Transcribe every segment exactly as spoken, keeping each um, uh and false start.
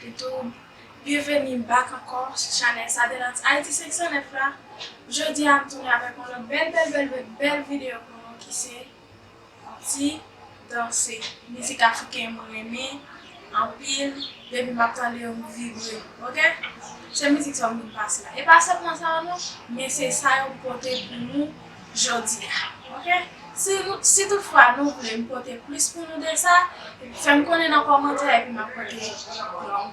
YouTube, byenveni back ankò sou chanèl Sadelance Haïti senk san nèf la. Jodi a, m tounen avèk yon lòt bèl, bèl, bèl, bèl, bèl videyo pou nou ki se yon ti danse. Mizik afriken mwen renmen anpil, depi m ap tande yo, m vibre, oke? Se mizik sa m vin pase la. E pa sèlman sa non, men se sa yo m pote pou nou jodi a, oke? Si nou, si toutfwa nou vle m pote plis pou nou de sa, fè m konnen nan kòmantè epi m ap pote plan.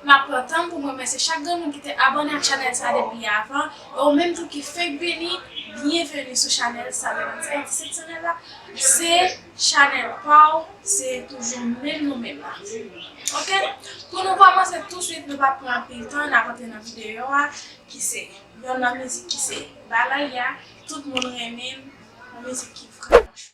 M ap pran tan m pou m remèsye chak grenn moun ki te abòne ak chanèl sa depi avan, e ou menm tou ki fenk vini, byenveni sou chanèl Sadelance Haïti senk san nèf la. Se chanèl pa w, se toujou menm nou menm la. Oke? Pou nou kòmanse touswit, nou p ap pran anpil tan, n ap antre nan videyo a, ki se yonn nan mizik ki se Balaya, tout moun renmen l, yon mizik ki vrèman cho.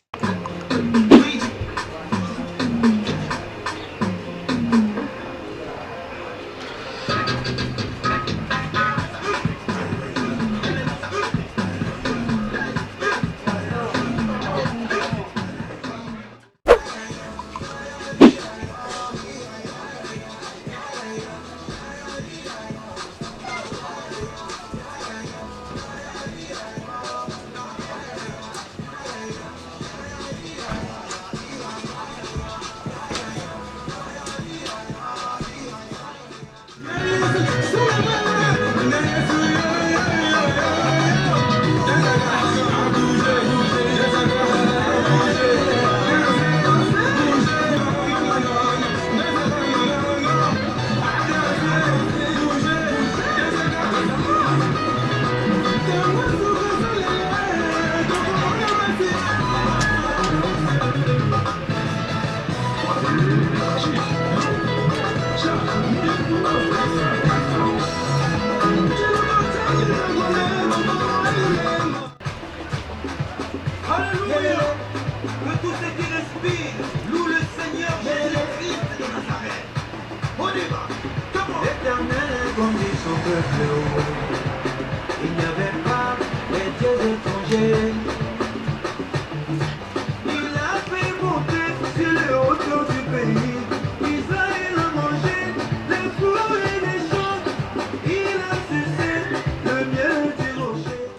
Alléluia. Que tout ce qui respire loue le Seigneur Jésus-Christ de Nazareth. On y va. Come on. L'Éternel a conduit son peuple. Il n'y avait pas de dieux étrangers. Il a fait monter sur les hauteurs du pays. Israël a mangé les fruits des champs. Il a sucé le miel du rocher.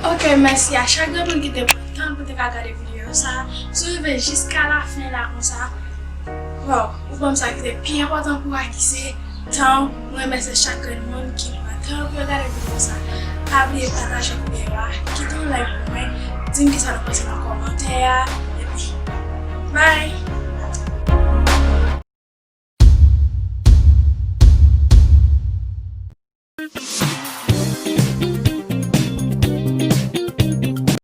Ok, mèsi a chak grenn moun ki te pran tan pou te ka gade videyo sa. Si w rive jiska lafen la konsa, waw, ou ban m sa ki te pi enpòtan pou w a ki se tan w. Mwen remèsye chak grenn moun ki pran tan pou yo gade videyo sa. Pa bliye pataje videyo a, kite yon like pou mwen, di m kisa nou panse nan kòmantè a, epi bye!